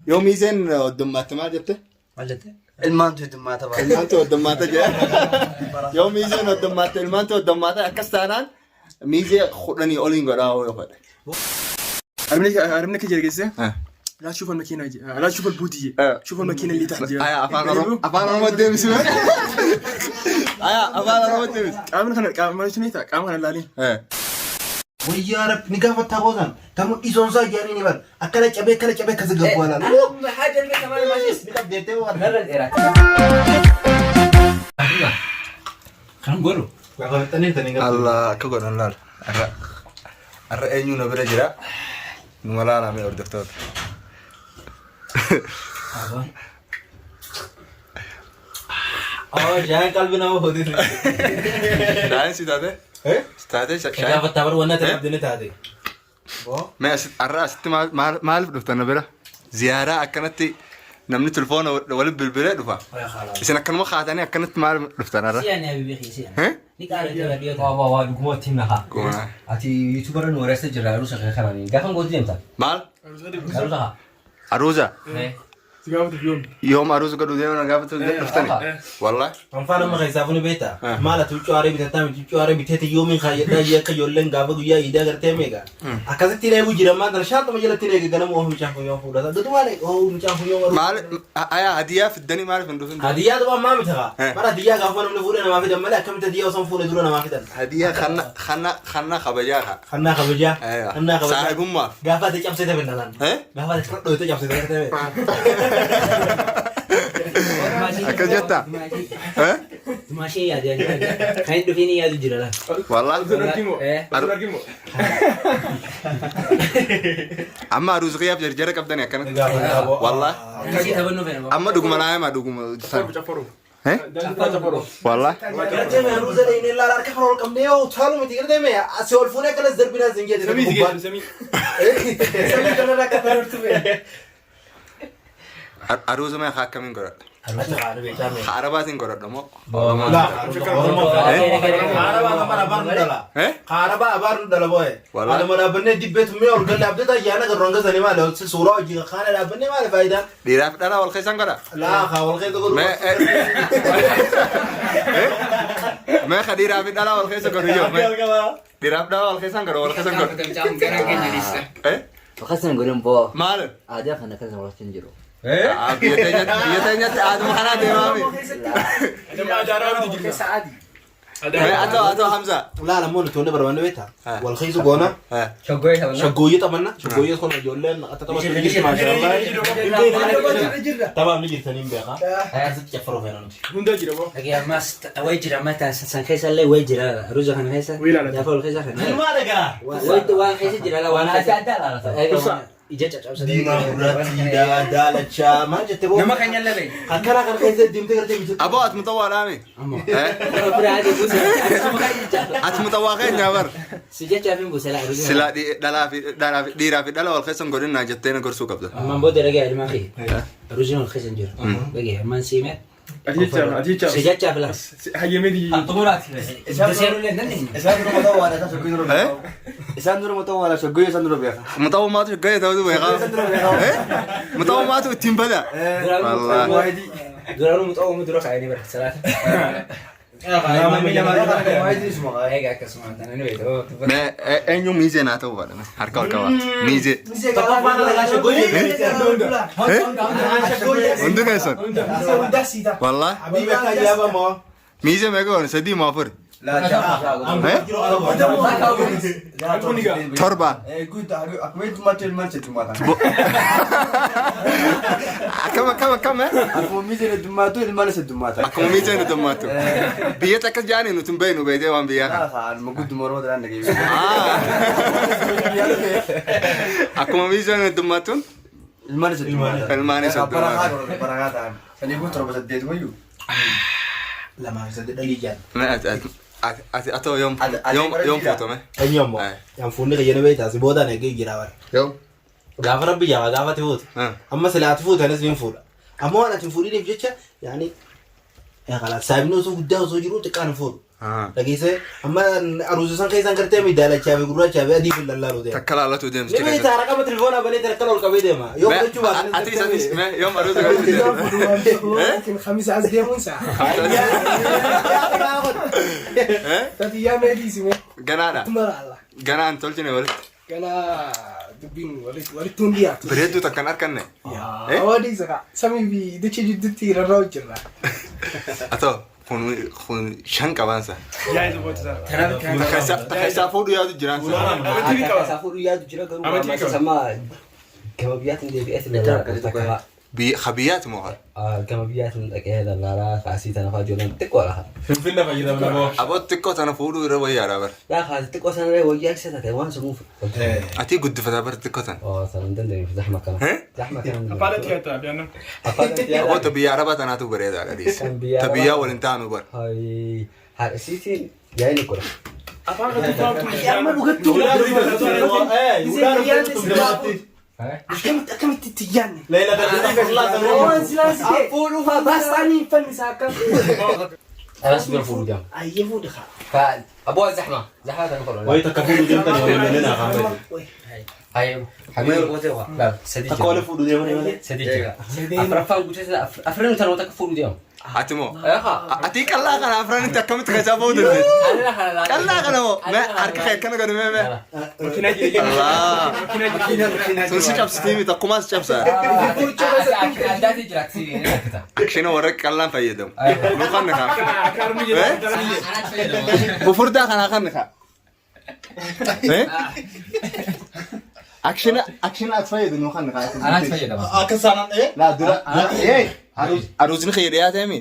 Yoo miizeen hoddummaatti maal jette? Maal jette? Ilmaantu heddummaata baay'ee. Ilmaantu hoddummaata jee. Yoo miizeen hoddummaatti ilmaantu hoddummaata akkas taanaan miizee 10 oliin godhaa yoo fedhe. Arabni akka jedhe geesse. لا تشوف الماكينة لا تشوف البودية. شوف الماكينة اللي تحت. Aya afaan Oromoo afaan Oromoo deebisi mee. Aya afaan Oromoo deebisi. Qaamni kana qaama maal jechuun qaama kana ilaaliin. Wayyaa rabbi ni gaafattaa boodan tamu dhisoon isaa ijaaree ni bar akkana cabee akkana cabee akkasi gabbu alaa. حاجة اللي كمان ماشي Ni qabdeettee waan. مرة العراق Kan godhu. Gaafa fixanii tanii gabbu. Allah akka godhan laala. Arra arra eenyu na bira jira? Numa laala mee hordoftoota. Oh, shaayin qalbii nama fuutee. Shaayin si taate? Si taate shaayin? Gaafattaa bar wanna ta'e abdii ni taate. Mee arra asitti maaliif dhuftan na bira? Ziyaaraa akkanatti namni telefoona walitti bilbilee dhufa. Isin akkanuma kaatanii akkanatti maaliif dhuftan arra? يعني حبيبي خيسي Eh? نقارن تبع Waa waa waa dhugumatti himna haa. Dhuguma. Ati yuutuubarra nu wareessa jirra aruusa kee kanaan. Gaafa gootu deemta. Maal? Aruusa haa. Aruuza? Si gaafatuuf yoomi? Yoom aruuza godhuu deeman na gaafatu dhuftani? Wallahi. Anfaan amma keessaa funi beektaa? Maal ati huccuu haaree bitataa miti huccuu haaree biteeti yoomiin kaayyadhaa jee akka ijoolleen gaafa guyyaa iidaa gartee meeqa? Akkasitti hin eegu jira maal tana shaantuma jalatti hin eege ganama oofu mucaan kun yoo fuudhata. Dudumaan oofu mucaan kun yoo waruu. Maal ayaa hadiyaa fiddanii maaliif hin dhufin? Hadiyyaa tuba ammaa miti kaa. Bara hadiyyaa gaafa namni fuudhe namaa fidan malee akkamitti hadiyyaa osoo hin fuune dura namaa fidan. Hadiyaa kanna kanna kanna kabajaa kaa. Kannaa kabajaa. Aywa. Kannaa kabajaa. Saahibummaaf. Gaafa ati cabsite finna lan. Eh? Gaafa ati fudhadhu cabsite gartee. Akkas jettaa? Eh? ماشي يا دي خلينا دفيني يا دي لا Wallahi. Osoo argimo. Osoo argimo. Amma aruuza kiyyaaf jarjara qabdani akkanatti. Wallahi. نسيت ابو نوفل Amma dhuguma naa hima dhuguma. Caffaru. Eh? Caffaru. Wallahi. Gartee mee aruuza dhayinee laala harka kan ol qabnee yoo utaalu miti gartee mee asii ol fuunee akkanas darbinaa sin jedhe. Samii si geessu samii. Samii kanarra akka tarartu mee. Aruuza mee akkamiin godhadha? Ati haadha beekaa mee. Arabaatiin godhadha moo? Eh? Kaaraba abaar nu dhala boo'e. Walaa. Alama dhaabbannee dibbee tummee ol galle abdata ayyaana garroon gasanii maali ol suuraa hojii kaana dhaabbannee maali faayidaan? Dhiiraaf dhalaa wal keessan godha? Laa kaa wal keessa godhu. Mee mee ka dhiiraa fi dhalaa wal keessa godhu yoo mee dhiiraaf dhalaa wal keessan godhu wal keessan godhu. Eh? Akkasuma godhan boo. Maal? Aadaa kana akkasuma walitti hin jiru. Biyya teenyatti biyya teenyatti aaduma kanaa deemaami. Nama aadaa miti jirra. Mee atoo atoo Hamza. Laala immoo nuti wanni barbaanne beektaa? Wal keessa goona. Shaggooyyee taphanna. Shaggooyyee taphanna. Shaggooyyee kun ijoolleen akka taphattu ni jirti maashaallah. Taphaaf ni jirtanii hin beekaa. Akkasitti caffaruu feena nuti. Hunda jira boo. Dhagee ammas wayi jira amma san keessa illee wayi jira ruuza kana keessa Wayi ilaala. gaafa ol keessa kana Ilmaa dhagaa. wayi waan keessa jira la waan Waan adda keessa addaa ilaala. ija caccabsatee Diimaa gurraattii daalachaa maal jette boo? Nama kan nyallabe. Akkana kana keessa deemtee gartee miti. Aboo ati mutawwaa dhaami. Eh? bira adii buuse akkasuma kan jecha Ati mutawwaa keenya bar. si jechaaf hin buuse laa ruuza Silaa dhalaa fi dhalaa fi dhiiraa fi dhala wal keessa hin godhin jettee na gorsuu qabda. ammaan booda dhagee ilmaa kee ruuziin ol keessa hin jiru dhagee ammaan siime Ati jechaaf ati jechaaf. si jechaaf laa Hayyamee di. Kan xumuraati. seeruu illee hin dandeenye Isaan dura mataa waan isaa shaggooyyee dura Eh? beeka. Isaan dura mataa waan shaggooyyee isaan dura beeka. Mutawwaa maatu gahee ta'utu beekaa. Eh? Mutawwaa maatu ittiin bada. Wallaahi. Duraanuu muxoo dura kaa'anii bara salaata. Egaa akkasuma tanani beektu. Mee eenyu miizee naa ta'uu baadha harka ol qabaa. Miizee. Tokkoffaan dhagaa shaggooyyee. Eh? Hundi keessan. Wallaahi. Habibi akka ajaa'ibaa moo? Miizee meeqa goone sadii moo afur? Eh? Torba. Akkuma heddummaatti ilmaan heddummaata. Akkam akkam akkam eh? Akkuma miizeen heddummaatu ilmaan heddummaata. Akkuma miizeen heddummaatu. Biyya takka jaanii nuti hin beeknu beektee waan biyyaa kana. Anuma gudduma Oromoo tanaan dhageesse. Akkuma miizeen heddummaatuun Ilmaan heddummaata. Ilmaan heddummaata. Barakaa ta'an. Saniifuu torba saddeet wayyuu. Lamaa fi saddeet dhalii jaan. Mee ati ati ati ati atoo yoom yoom yoom fuutame? Eenyu ammoo? Yaan fuunni kiyya na beektaa si boodaan eegee jira bara. Yoom? Gaafa rabbi jaa gaafa ati fuute. Amma silaa ati fuute anis niin fuudha. Amma waan ati hin fuudhiniif jecha yaani yaa kalaas saayibni osoo guddaa osoo jiruu xiqqaan hin fuudhu. Dhageessee amma aruusa san keessaan gartee mi daalachaa fi gurraachaa fi adii fi lallaaluu deema. Takka laallatu deemsi. Ni beektaa raqama telefoonaa banee takka ol qabee deema. Yoo fudhachuu baatan. Ati isanis mee yoom aruusa qabdu deema? Khamisa as deemuun saa. Tatiyyaa meetii mee. Ganaadha. Mara Allah. Ganaa hin tolchine walitti. Ganaa dubbiin walitti hundi dhiyaatu. Bareedduu takka hin arkanne. Awaadii saka samii fi dachee jidduutti rarra'u jirra. Atoo kun kun shan qabaansa. Takka isaa fuudhu yaadu jiraansa. Isaa fuudhu yaadu jira garuu amma isa sammaa gama biyyaatiin deebi'eeti lallaalaa. Biyyaati moo haa? Gama biyyaatiin dhaqee lallaalaa kaasii tana fa'aa ijoolleen xiqqoodha. Finfinna fayyadamna moo? Aboo xiqqoo tana fuudhuu irra wayyaadha bara. Yaa kaasii xiqqoo sana wayyaa isa taate waan samuuf. Ati guddifataa bara xiqqoo tana. Oo sana hin dandeenye zaxma kana. Zaxma kana. Aboo ta biyya arabaa tanaatu bareedaadha dhiisi. Kan biyya Ta biyyaa waliin taanu bara. Haadha isiitiin yaa'in godha. Amma dhugattuu. Akkamitti itti yaadne? Waan silaan si ta'e. Fuudhuufaa Baastaanii hin fannisaa akkam. Anas bira fuudhu deema. Ayyee fuudhi haa. Aboo zaxma zaxma tana godha. Wayi takka fuudhu deemtanii waliin lolleen haa kaa'an. Haye habibi laal sadii Takka waliin fuudhu deemanii malee. Sadii jira. Afraffaan guutuu afran tana takka fuudhu deema. Ati moo? Ati qallaa kana afranitti akkamitti keessaa ba'uu dandeessi? Qallaa kana moo? Mee harka kee akkana godhi mee mee. Allah. Sun si cabsitii miti akkumaa si cabsa. Addaati jira aksi Akshina warra qallaan fayyadamu. Nu kan kaa. Fufurdaa kanaa kan kaa. Akshina akshina ati fayyadu nu kan kaa. Anaatti fayyadama. Akka saanaan dha'ee? Laa dura. Aruusni kee dhiyaatee mi?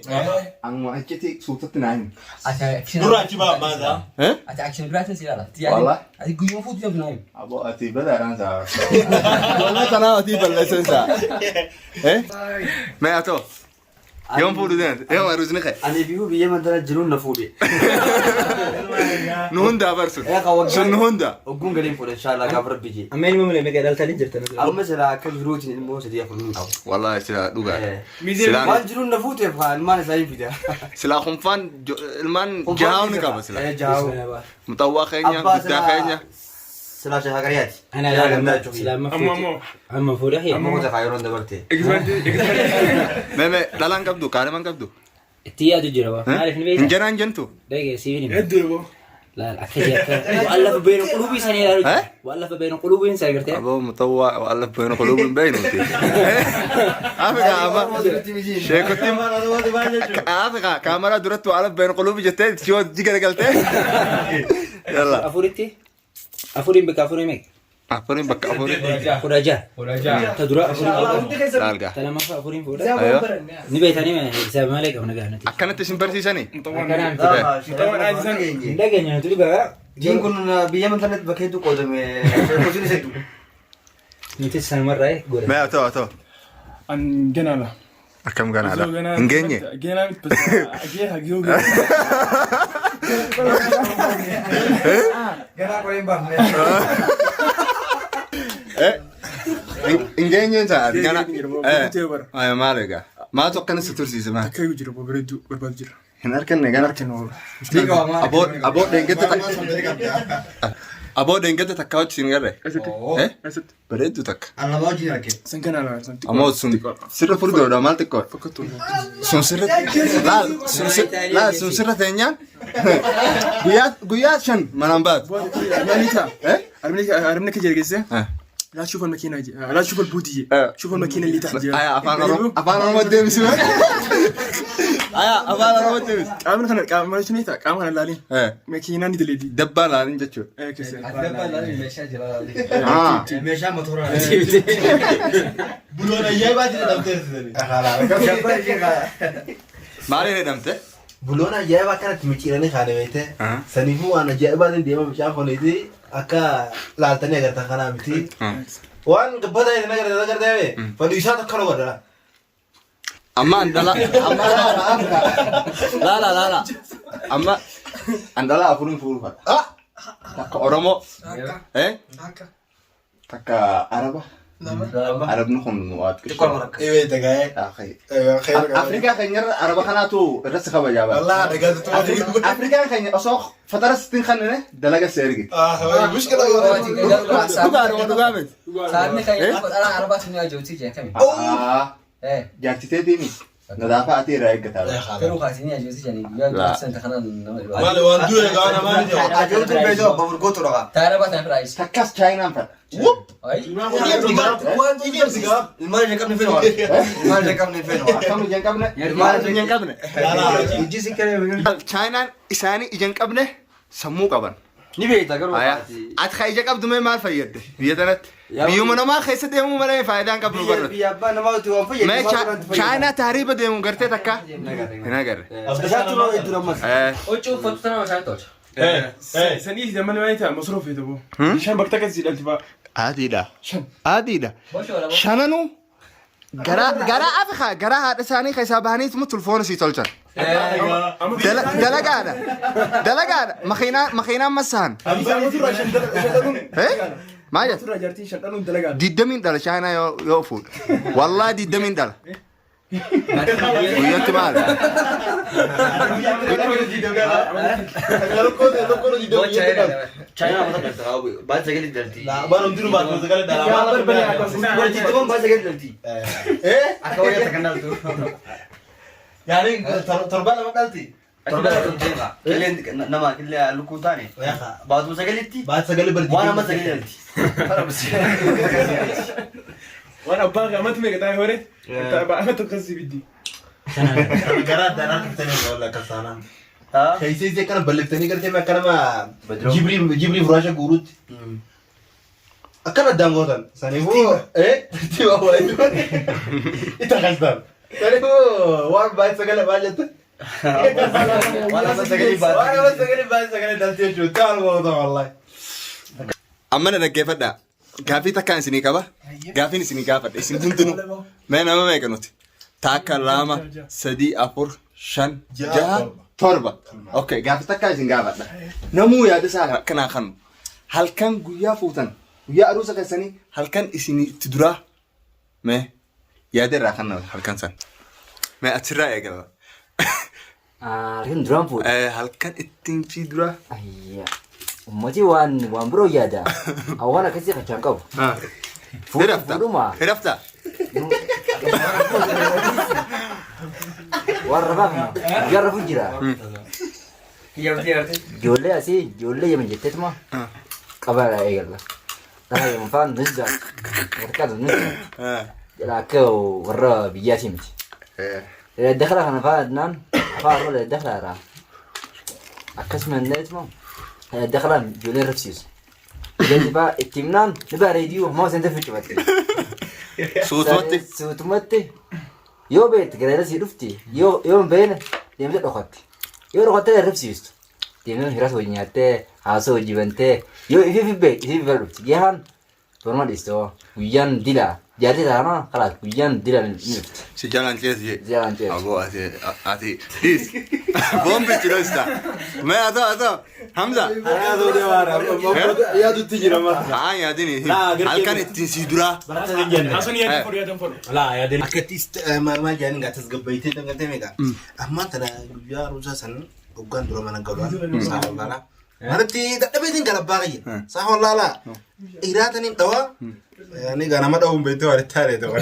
Amma achitti suutatti naa himi. Ati action Dura achi ba'a maasaa. Ati action biraatiin si ilaala. Wallah. Ati guyyuma fuutu deemtu naa himi. Abo ati badaadhaan saa. Wallah tanaa ati balleessan saa. Mee atoo. Yoom fuudhu deemte? Yoom aruusni kee? Ani biyyuu biyya mandara jiruun na fuudhe. Nu hundaa barsun. Sun nu hundaa. Ogguun galiin fuudhe inshallah gaafa rabbi jee. Amma ilma malee meeqa dhaltanii jirtan? Amma silaa akka jiruutiin ilmoo sadii afur hin qabu. Wallahi silaa dhugaa. Waan jiruun na fuuteef haa ilmaan isaa hin fida. Silaa kunfaan ilmaan jahaw ni qaba silaa. Jahaw. Muxawwaa keenya guddaa keenya. Silaa shahaa qariyaati. Ana silaa amma fuute. Amma fuudhe hee. Amma fuute kaa yeroon dabarte. Mee mee dhalaan qabdu kaadhiman qabdu. Itti yaadu jira waa. Maaliif ni Hin beektaa? jedhaan jentu. Dhagee siif ni. Laal akka jee wa'allafa beena qulubii isaanii ilaalu jira. Wa'allafa beena qulubii isaanii gartee. Aboo mutawwaa wa'allaf beena qulubii hin beeknuti. Afrikaa amma sheekutti Afrikaa kaameraa duratti wa'allaf beena qulubii jettee si hojii garagaltee. Yalla. Afuritti afuriin bakka afurii meeqa? Afuriin bakka afurii. 16. Ta dura afuriin fuudha. Laalgaa. Ta lammaffaa afuriin fuudha. Ayyo. Ni beektanii hisaaba malee qabna gaafnati. Akkanatti isin barsiisanii? Akkanaa miti. Hin dhageenye nuti dhugaa. Diin kun biyya mantanatti bakka hedduu qoodame. Sheekotiin isa hedduu. Nuti sanumarraa godha. Mee atoo atoo. An ganaadha. Akkam ganaadha. Hin geenye? Geenaa miti bas. Gee hagee hogee. Ganaa qoree hin baafne. Hin geenye ta'a. Gana. Guutee bara. Ayo maal egaa? Maaltu akkana si tursiise maal? Akka eegu jira bareedduu barbaadu jira. Hin arganne gana. Aboo aboo dheengatti takka. Aboo dheengatti takka wajjin hin garre. Eessatti? Bareedduu takka. Allama wajjin arge. San ganaadha. San xiqqoo. Ammoo sun sirra furdoodha maal xiqqoo? Sun sirra laal sun sirra laal sun sirra teenyaan guyyaa guyyaa shan manaan baatu. Maali ta'a? Arabni akka jira geessee? لا تشوف الماكينة دي لا تشوف البودية شوف الماكينة اللي تحت ديالها Aya afaan Oromoo afaan Oromoo deebisi. Aya afaan Oromoo deebisi. qaamni kana qaama jechuun ni ta'a qaama kana ilaaliin makiinaa ni daleedi. Dabbaa laalin jechuudha. Meeshaa jira. Meeshaa motoraa. Buloon ajaa'ibaatti jedhamtee. Maaliin jedhamte? Buloon ajaa'ibaa akkanatti micciiranii kaane beekte. Saniifuu waan ajaa'ibaatiin deema mucaan kuniiti akka laaltanii agartan kanaa miti. Waan gabbataa isin agartan agartee bee fadhu isaa tokko nu godha. Amma andala amma laala laala amma andala afuriin fuudhu. Takka Oromoo. Takka Araba. Arabni kun waa Xiqqoo nama rakka. Ee tagaa'ee. Afrikaa keenyarra araba kanaatu irratti kabajaa bara. Wallah dhagaatu Afrikaan keenya osoo fatara sittiin kannine dalaga si ergiti. Mushkila Dhugaadha dhugaa miti. Saarni kan dhala arabaatu ni ajooti jee kami. Jaartiteetiimi nadaafaa ati irraa eeggataa. Garuu kaasii ni ajooti jee guyyaa guyyaa santa kanaan nama dhiba. Maali waan du'e gaa namaa ni jedhu. Ajooltuun beektu abbaa burgootu dhaqa. Taa arabaa tana firaa ibsa. Takkas Chaayinaan fedha. Ilmaan hin qabne feenu. Ilmaan hin qabne feenu. Akkam ija hin qabne? Ilmaan ija hin qabne. Ijji si kennee. Chaayinaan isaanii ija hin qabne sammuu qaban. Ni beekta garuu. Ati kan ija qabdu mee maal fayyadde biyya tanatti? Biyyuma namaa keessa deemuu malee faayidaa hin qabnu barra. Biyya abbaa namaa uti waan fayyadu. Mee Chaayinaa taariiba deemu gartee takka hin agarre. Isaatti noo hedduu ammas. Huccuu uffatu tana bishaan tolcha. Sanii zamani maal ta'a masroof feete boo. Bishaan bakka takka si dhalti fa'a. Adiidha. Adiidha. Shananuu garaa garaa Afrikaa garaa haadha isaanii keessaa bahaniituma tulfoona sii tolchan. Dalagaadha. Dalagaadha. Makiinaa makiinaan masahan. Maturraa shan dhaluun. Maal jetta? Maturraa jaartiin shan dhaluun dalagaadha. Diddamiin dhala Chaayinaa yoo yoo fuudha. Wallaahi diddamiin dhala. Guyyatti maal? Chaayinaa mata dhalti. Baay'ee sagalee dhalti. Waan hundinuu baatu sagalee dhala. Waljiitti baay'ee sagalee dhalti. Akka wayyaa takka dhaltu. Yaani torba lama dhalti. Torba dhaltu deema. Killeen nama killee lukkuu taane. Baatuma sagaleetti. Baatu sagalee barjii. Waan amma sagalee dhalti. Waan abbaa qaamatti meeqa taa'e horee? Ba'a tokko si biddi. Garaa addaan harkiftanii walla akka saanaa. Keessi isii akkana balliftanii gartee akka nama jibrii jibrii furaasha guuruutti. Akkana addaan gootan. Saniifuu tartiiba waa itti akkas ta'an. Saniifuu waan baay'ee sagalee maal jette? Waan amma sagalee Waan baatee. amma sagalee baay'ee sagalee dhalti jechuudha. Ta'an gootan wallaahi. Amma na dhaggeeffadhaa. Gaaffii takkaan isinii qaba. Gaaffiin isinii gaafadha. Isin hundinuu. Mee nama meeqa nuti? Takka, lama, sadii, afur, shan, jaha, torba. Okay, gaaffii takkaan isin gaafadha. Namuu yaada isaa akkanaa kanu. Halkan guyyaa fuutan, guyyaa aruusa keessanii halkan isinii itti duraa. Mee yaada irraa kan halkan san. Mee achirraa eegala. Halkan duraan fuudhe. Halkan ittiin fi duraa. Ayya. Ummati waan waan biroo yaada. Waan akkasii qachaan qabu. Hirafta. Fuudhuma. Hirafta. Waan rafaa kana. Guyyaa rafuu jira. Ijoollee asii ijoollee Yemen jetteetuma qaba eegalla. Dhala Yemen faan nuzza. Warqaatu nuzza. Jedha akka warra biyyaatii miti. Dakhala kana faa adnaan afaan Oromoo dakhala irraa. Akkasuma illee dakhalaan ijoolleen rafsiisu. Ijoolleen faa itti himnaan ni bareediyuu ammoo isin tafi cufatti. Suutumatti. Suutumatti yoo beekte gara sii dhufti yoo yoo hin beekne deemtee dhokatti. Yoo dhokattee rafsiistu deemtee hiraas wajjin nyaattee haasoo wajjin bantee yoo ifiif beekte ifiif bira dhufti. Gahaan Torma dhiiste hoo guyyaan dila jaartii taana kalaas guyyaan dila ni dhufti. Si jalaan ceesi jee. Si jalaan ceesi. Aboo ati ati dhiis. Boombi itti dhoysta. Mee atoo atoo Hamza. Yaadutti jira ma. Haa yaadini. Laa, gartee Halkan ittiin sii duraa. Barattoota hin jenne. Haasonni yaadin fodhu yaadin fodhu. Laa yaadin. Akkatti maal jedhanii gaa tasgabbayitee dangatee meeqa. Ammaan tana guyyaa aruusaa san hoggaan dura mana galuudhaan sa'a wallaalaa. Manatti dadhabeetiin galabbaa kiyya. Sa'a wallaalaa. Hiraataniin dhawaa. Ani gaa nama dhawuun beektee waan itti aaree ta'u.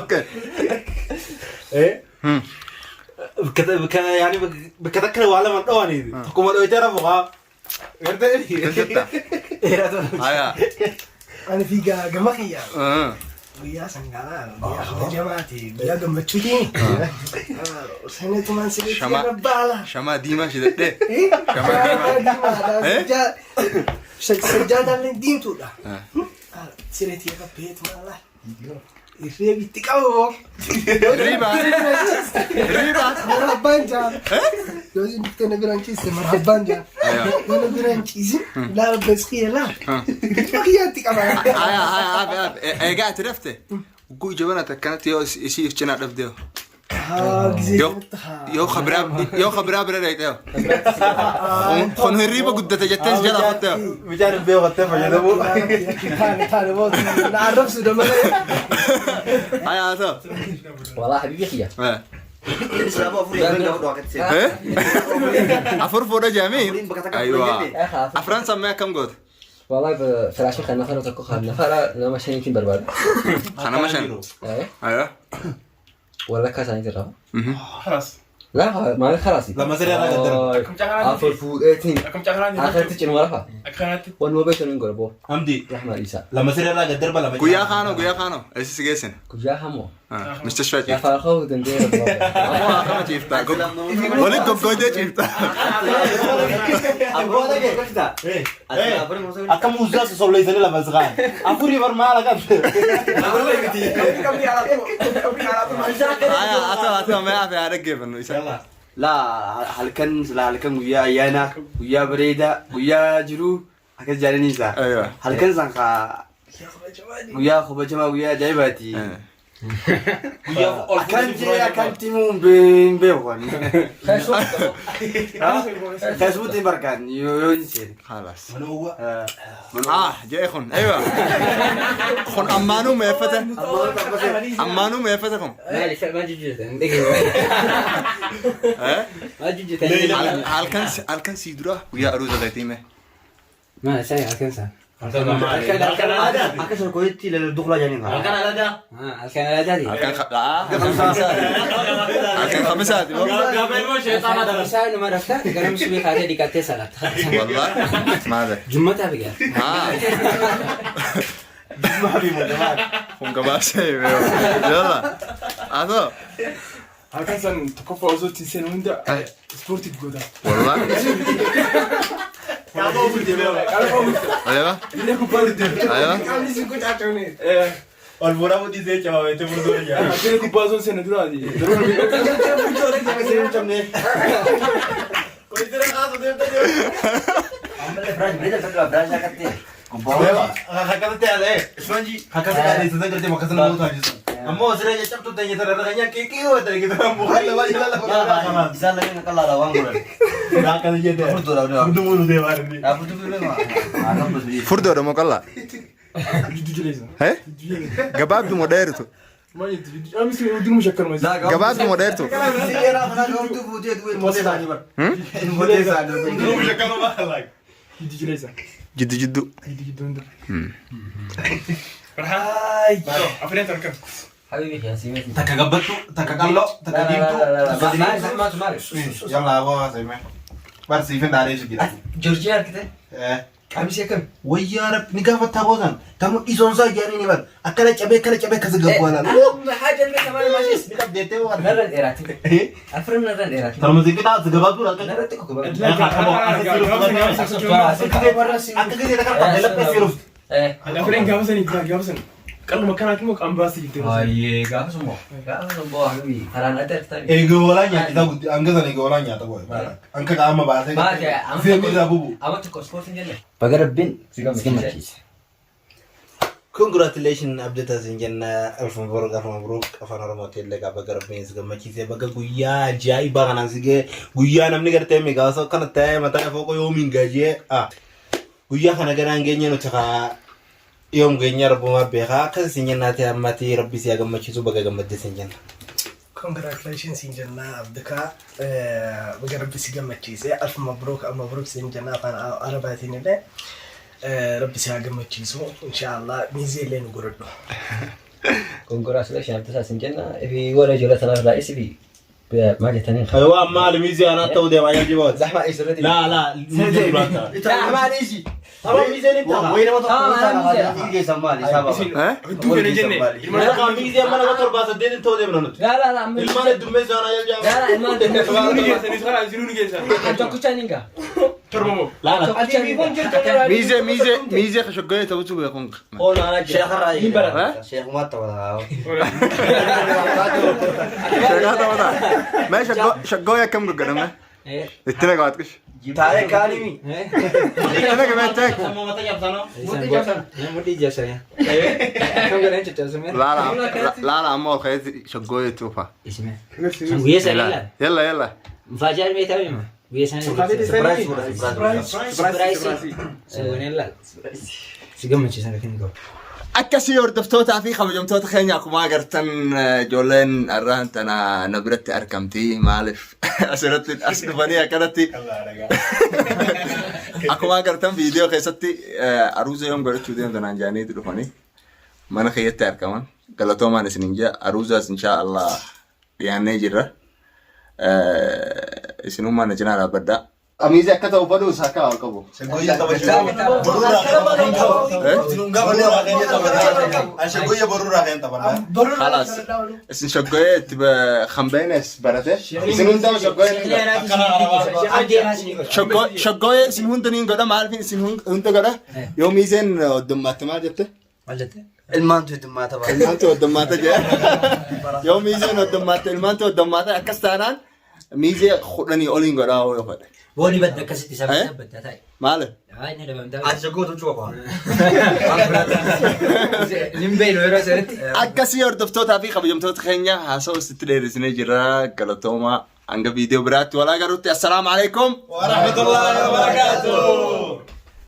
Okay. Bakka takka waa lama dhawanii tokkuma dhawitee rafu haa. Gartee. Keessattaa. Hayaa. Ani fi gama kiyya guyyaa sangaa guyyaa kabajamaati guyyaa gammachuutiin sanatumaan sirriitti Shama. irra baala. Shamaa diimaa shidadhee. Shamaa diimaa. Sajjaadaallee diimtuudha. Sirriitti irra beetumaala. Irree itti qabu. Riba. Riba. Marhabbaan jaan. Yoo isin dhuftee na biraan ciiste marhabbaan jaan. Yoo na biraan ciisin laa rabbees kiyya laa. Kiyyaa itti qaba. Hayaa hayaa aabe aabe. Egaa ati rafte. Ugguu ija banate akkanatti yoo isii if cinaa dhabdee. Haa gisee Yoo yoo kabiraa yoo kabiraa bira dhayxee kun hirriiba guddate jettee si jalaa kuttee. Mucaan hin beeku jettee fayyadamu. Taane taane booda na arrabsu damalee. Haya haa ta'u. والله حبيبي خيا Islaama afurii afran gaafa dhawaa akkatti seena. Afur fuudha jedhamii. Afuriin bakka takka Aywa. fuudha jette. Afran sammee akkam goota? والله فراشي خلنا نفر تكو خلنا نفر nama shaniitiin barbaada. Kanama shan. Eh, Aywa. ولا كاس ترى. خلاص. لا ما خلاص. Lama siree irraa gaddara. Afur fuudheetiin Akkam cakaraatti? akhiratti cinuma rafa. Akka kanatti. Wanuma beektu hin godha boo. Hamdi Rahmaa Isaa. lama siree irraa gaddarba lama. Guyyaa kaanoo guyyaa kaanoo eessa si geessine? Guyyaa hamoo. Mustashfaa ciifta. Lafaa ka'uu danda'e. Ammoo akkama ciifta? Walitti goggootee ciifta. Akka muuziqaa sosolleessanii lafa si kaa'an. Afurii bar maal akka. Haya haa ta'u haa ta'u mee hafe haa dhaggeeffannu isa. Laa halkan silaa halkan guyyaa ayyaanaa guyyaa bareedaa guyyaa jiruu akkas jaalanii isaa. Aywa. Halkan san kaa guyyaa kabajamaa guyyaa ajaa'ibaati. Akkan jee akkan timuu hin beeku. Keessumatti hin barkaan yoo hin seene. خلاص. Ah, jee kun. Aywa. Kun ammaanuu meeffate. Ammaanuu meeffate kun. ما jijjiirtan. Eh? ما jijjiirtan. Halkan halkan sii dura guyyaa aruuza keetii mee. ما ساي halkan san. Akka sorkootti duqlaa jedhanii kaa. Halkan aladaa. Halkan aladaati. Halkan halkan khamisaati moo? Gaafa ilmoo sheexaana dhala. Isaa nama rafta ganama subii kaatee dhiqattee salaata. Wallah. Maal? Jummataa bigaa. Ah. Kun gabaabsee yalla. Haa ta'u. Halkan san tokkoffaa osoo ittiin seenu hunda ispoortii goota. Wallah. Aywa. Illee kubbaa deema. Aywa. Qaamni siin qocaacamne. Ol fuudhaa mudhiisee cabaabee furdoo ijaa. Illee kubbaa osoo seenu duraati. Akkasitti haadha. Akkasitti haadha isa gartee bakka sana mootaa jiru. Ammoo siree caccabtuu ta'e jetta irra kan nyaaqee qiyoo ta'e kita bukaan lama jala lafa kanaa. Isaan lameen qal'aadha waan godhan. Akkana jette. Furdoodha. Furduu mulu deemaa inni. Furduu deemaa. Furdoodha moo qal'aa? Jiddu jireessa. Eh? Gabaabdu moo dheertu? Maal jettu jiddu qaamni siin hundinuu shakkanuma. Gabaabdu moo dheertu? Jiddu jireessa. Jiddu jiddu. Jiddu jiddu hunda. Afreen tarkan. حبيبي يا سيمتي. Takka gabbattu, takka qalloo, takka diimtuu. Maal maal maal. Yalla aboo haasa'ime. Barsiifin dhaalee jira. Joorjiyaa argite? Qamisii akkami? Wayyaa rabbi ni gaafattaa boodan tamu dhisoonsaa ijaanii ni bar akkana cabee akkana cabee akkas gabbu alaal. حاجة اللي كمان ماشي. Ni qabdeettee waan. Narra dheeraati. Afran narra dheeraati. Tanuma xiqqaa as gabaabduu laata. Narra xiqqoo gabaabduu. Akka gisee takka qabdee laphee si rufti. Eh. Afreen gaafa sanii gaafa sanii. Qal'uma kanaati moo qaama baasii jirti? Baay'ee gaafa sun moo? Gaafa sun moo habibi karaan adda argitanii. Eegee walaa nyaata guddi hanga sana eegee walaa nyaata godhe. Anka qaama baasee. Maal amma Seemii irraa bubu. Amma tokko ispoortiin jenne. Baga rabbiin si gammachiise. Congratulations abdata sin jenna alfa mabruk alfa mabruk afaan oromootiin illee baga rabbiin si gammachiise baga guyyaa ajaa'ibaa kanaan si ga'e guyyaa namni gartee migaasa akkana ta'ee mataa fooqoo yoomiin gaajee guyyaa kana garaan geenye nuti kaa yoom geenye rabbumaa beekaa akkas sin jennaati ammati rabbi si haa gammachiisu baga gammadde sin jenna. Congratulations siin jennaa Abdikaa baga rabbi si gammachiise alf mabruuk mabruuk siin jennaa afaan arabaatiin illee rabbi si haa gammachiisu inshaallah miizee illee nu godhadhu. Congratulations abdata sin jenna. Fi warra ijoollee sanaaf raa'isi fi maal jettaniin. Aywa amma almiizii anaa ta'uu deemaa jira. زحمة ايش الردي؟ لا لا miizee duraan ta'a. زحمة ايش؟ Tapha miizeen hin ta'a. Wayii nama tokko geessan maali? Eh? Hedduu fedhe jenne. Ilmaan miizee amma nama torbaa saddeetin ta'uu deemna nuti. لا لا لا Ilmaan heddummeessa anaa jaljaama. لا لا ilmaan Isinuu ni geessan isinuu ni geessan. tokkicha ninga. Torba moo? La la. Miizee miizee miizee shoggoyee ta'utu beekun. Sheekharraa Hin barata. Sheekumaa taphataa. Sheekaa taphataa. Mee shaggooyee akkam goggodhame? Itti naga waat qish. Taa'ee kaanimi. Itti naga beekte. Mata cabsanoo. Mudhii jabsanii. Akkam godhan caccabsamee. Laala laala amma ol ka'ee shaggooyee tuufa. Guyyaa isaanii ilaala. Yalla yalla. Mufaajaa meetaa hima. Guyyaa isaanii. Surprise. Sangoonee ilaala. Si gammachiisan rakkin qabu. Akkasii hordoftootaa fi kabajamtoota keenya akkuma agartan ijoolleen har'aan tana na biratti argamti. Maaliif asirratti as dhufanii akkanatti akkuma agartan viidiyoo keessatti aruuza yoom godhachuu deemtan jaaniitu dhufanii mana keeyyatti argaman. Galatoomaan isinin jaa aruuzaas inshaa Allah dhiyaannee jirra. Isinummaa na cinaa dhaabbadhaa. Amiizi akka ta'u fadhu isaa akka ol qabu. Shaggooyyee taphachuu. Boruurraa Shaggooyyee boruurraa kan taphanna. Khalas. Isin shaggooyyee itti hambeenes barate. Isin hundaa shaggooyyee ni godha. Shaggooyyee isin hunda ni godha. Maaliif isin hunda godha? Yoo miizeen oddummaatti maal jette? Maal jette? Ilmaantu heddummaata ba'a. Ilmaantu oddummaata jee. Yoo miizeen oddummaatti ilmaantu oddummaata akkas taanaan miizee 10 oliin godhaa yoo fedhe. Booni badda akkasitti sabni badda taa'e. Maali? Inni dhabamtaa. Ati shaggoo tolchuu qaba. Nin beeynu yeroo sanitti. Akkasii hordoftootaa fi kabajamtoota keenya haasa'u sitti dheeressinee jirra. Galatoomaa hanga viidiyoo biraatti walaa garuutti assalaamu alaikum. Warahmatullahi wabarakatuh.